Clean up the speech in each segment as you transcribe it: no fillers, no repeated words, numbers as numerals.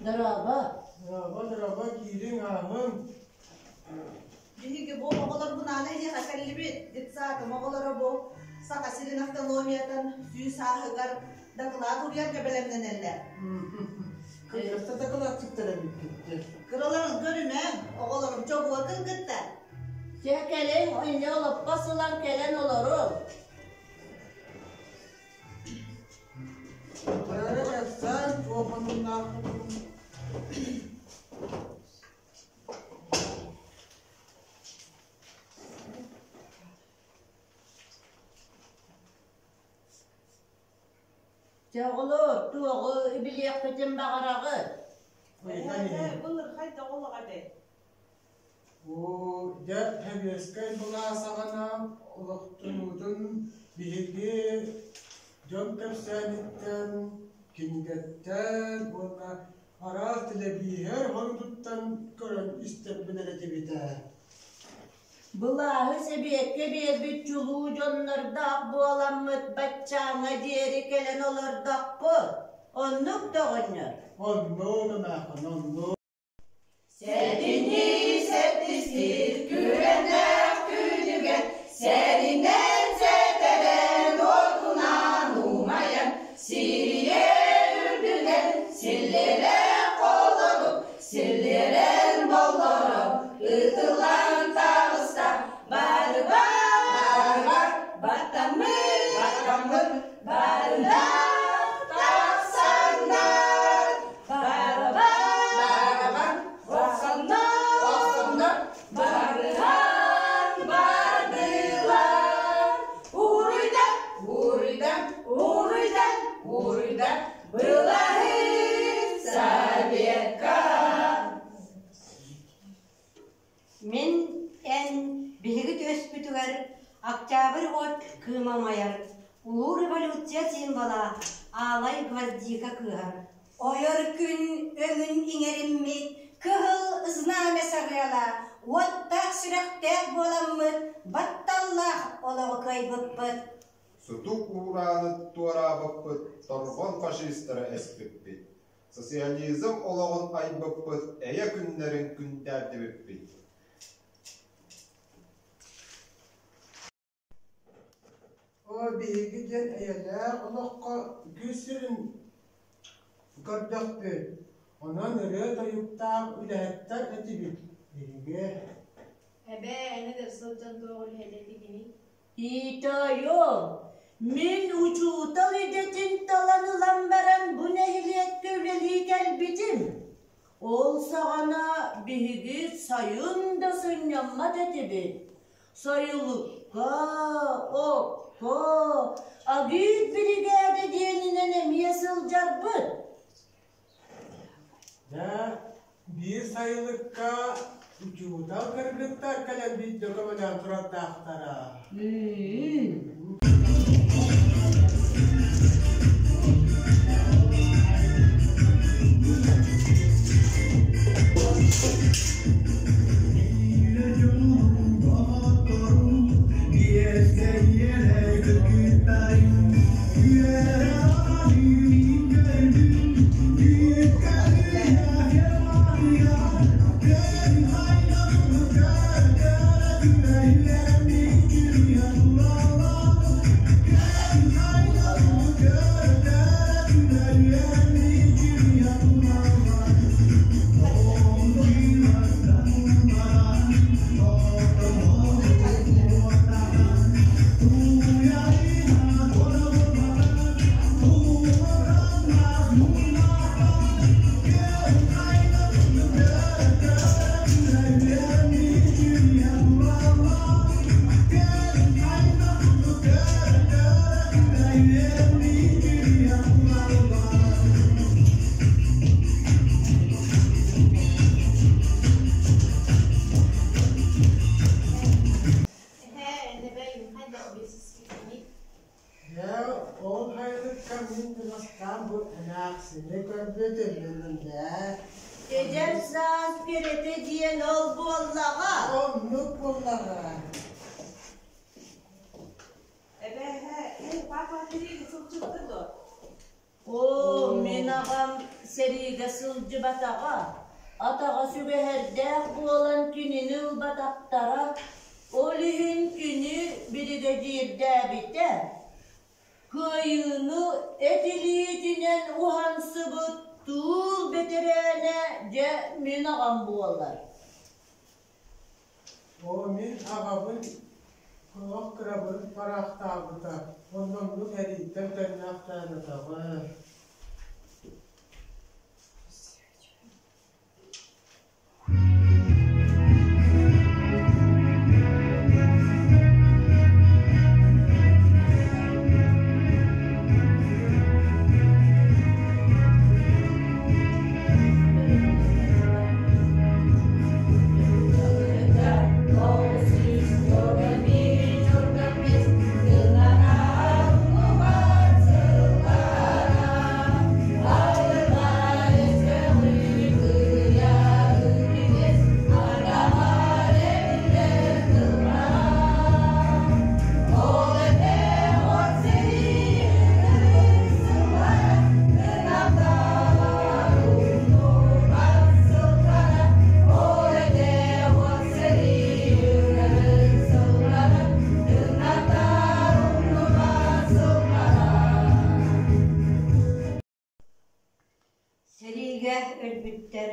Дорообо. Дорообо, дорообо, киириҥ, ааһыҥ. Биһиги бу оҕолорбунаан эһиэхэ кэллибит. Детсадым оҕолоро бу Саха сирин автономиятын сүүс сааһыгар дакылаат уруйарга бэлэмнэнэллэр. Кыргыста дакылаатчыттар эбиккит. Кыраларын көрүмэҥ, оҕолорум чобуо кыргыттар. Чэ кэлиҥ, инньэ олоппос ылан кэлэн олоруҥ. Бары кэпсээн туохуннаахпытын Чэ оҕолоор, туоҕу билиэххитин баҕараҕыт? ыйытан иһин. Былырхай доҕолоҕо этэй. Оо, дьэ, сэбиэскэй былаас аҕана олохтонуутун биһиги дьон кэпсээниттэн, кинигэттэн уонна араас тэлэбииһэр хонутуттан көрөн истэрбин эрэ этибит ээ. Былааһы сэбиэккэ биэрбит чулуу дьоннордоох буоламмыт баччааҥҥа диэри кэлэн олордохпут. Оннук да оҕонньор? Оннук эмээххин, оннук. Сэтинньи сэттистиир күрэннээх күнүгэр сэринэн сэтэрэн отунан умайан сирийэ үрдүнэн силлиэрэн холорук силлиэрэн боллоро ытыллан таҕыста барыба баттаммыт баттаммыт барына тахсаннар барыба Охсоннор, барыһан бардылар. Уруйдан, уруйдан, уруйдан, уруйдан, былаһын Советка. Мин эн биһиги түөспүтүгэр Октябрь от кыыма умайар, Улуу революция символа Аалай гвоздика кыыһар. Ойор күн өҥүн иҥэриммит кыһыл знамя сарыала, уоттаах сүрэхтээх буоламмыт батталлаах олоҕу кыайбыппыт. Сутук уурааны туораабыппыт, торҕон фашистары эспиппит. Социализм олоҕун айбыппыт, эйэ күннэрин күндээрдибиппит. Оо, биһиги диэн эйэлээх олоххо үгүс сирин көрдөхпүт, онон ырыа-тойуктаах үлэһиттэр этибит биһиги. Эбээ, эн эдэр сылдьан туох үлэһит этигиний? Иитойуом, мин учуутал идэтин талан ылан баран бу нэһилиэккэ үлэлии кэлбитим. Ол саҕана биһиги сайын да сынньаммат этибит. Сайылыкка, окко, агит биригээдэ диэнинэн эмиэ сылдьарбыт. Дьэ, биир сайылыкка учуутал кыргыттар кэлэн биирдэ көмөлөөн турардаахтара. Эһээ, эбээ, хайдах билсискитиний? Дьэ, ол сайылыкка мин бастаан бу эмээхсини көрбүтүм ээ. Эдэр саас кэрэтэ диэн ол буоллаҕа. Оннук буоллаҕа. Эбээ, эһээ, эн папа Кирилл сылдьыбыта дуо? Оо, мин аҕам сэриигэ сылдьыбатаҕа, атаҕа сүгэһэрдээх буолан кинини ылбатахтара, ол иһин кини биригэдьиирдээбитэ. Кыайыыны эт илиитинэн уһансыбыт тыыл бэтэрээнэ дьэ мин аҕам буолар. Оо, мин аҕабын олох кырабын бараахтаабыта, онно оннук эрийтэн төннөөхтөөбөтөҕө. Сэриигэ өлбүттэр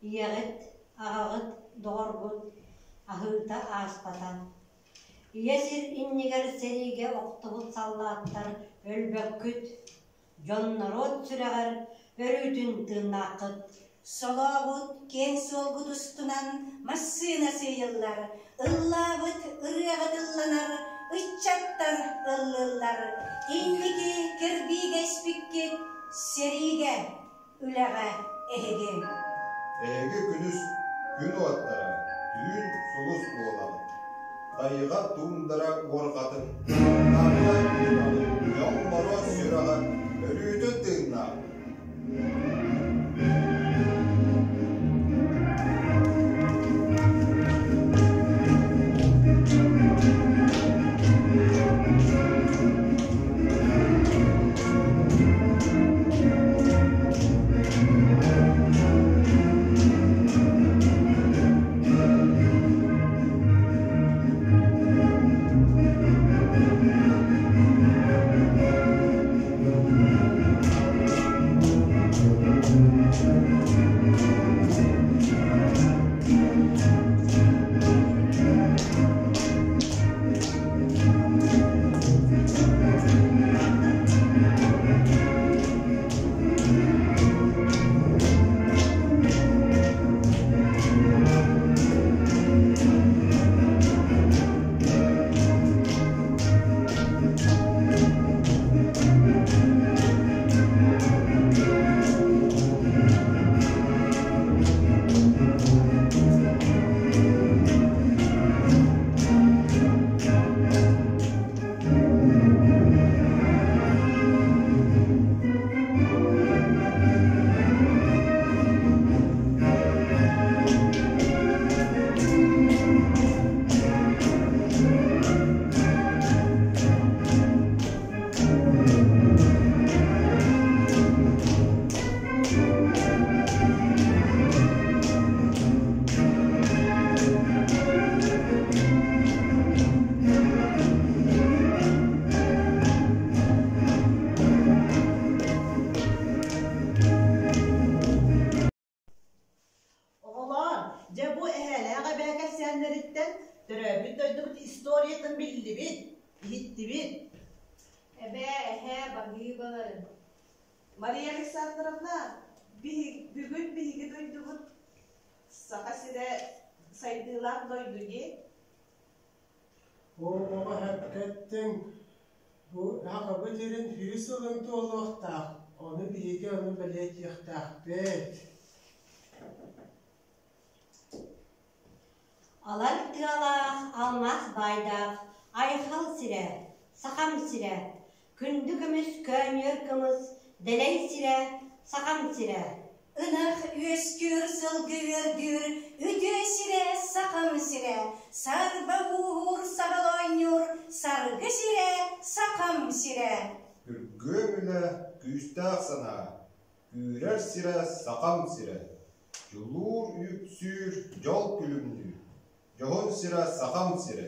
ийэҕит, аҕаҕыт, доҕоргут аһыыта ааспата. Ийэ сир иннигэр сэриигэ охтубут саллааттар өлбөккүт, дьон-норуот сүрэҕэр өрүүтүн тыыннааххыт. Солообут киэҥ суолгут устунан массыына сыыйыллар, ыллаабыт ырыаҕыт ылланар, ыччаттар ыллыыллар. Инники кирбиигэ испиккит, сэриигэ, үлэҕэ эһиги. Эһиги күнүс күн уоттара, түүн сулус буолаҕыт. Тайҕа туундара уорҕатын, нарла үрэҕин, дьон-норуот сүрэҕэ өрүүтүн тыыннаах. Оҕолоор, дьэ бу эһээлээх эбээ кэпсээннэриттэн төрөөбүт дойдубут историятын биллибит, иһиттибит. Эбээ, эһээ баһыыбаларын. Мария Александровна, бүгүн биһиги дойдубут Саха сирэ сайдыылаах дойду дии. Оҕоҕо эппэттиҥ, бу аҕабыт сирин сүүс сылын туолуохтаах, ону биһиги ону бэлиэтиэхтээхпит. Алар тыалаах, алмаас баайдаах, айхал сирэ, Сахам сирэ, күндү көмүс көөнньүөр кымыс, дэлэй сирэ, Сахам сирэ. Ынах үөскүүр, сылгы үөрдүүр, үтүө сирэ, Сахам сирэ, сарба ууһуур, саҕал оонньуур, саргы сирэ, Сахам сирэ. Күргүөм үлэ, күүстээх санаа, күүрэр сирэ Сахам сирэ, дьулуур үксүүр, дьол күлүмнүүр, дьоһун сирэ Сахам сирэ.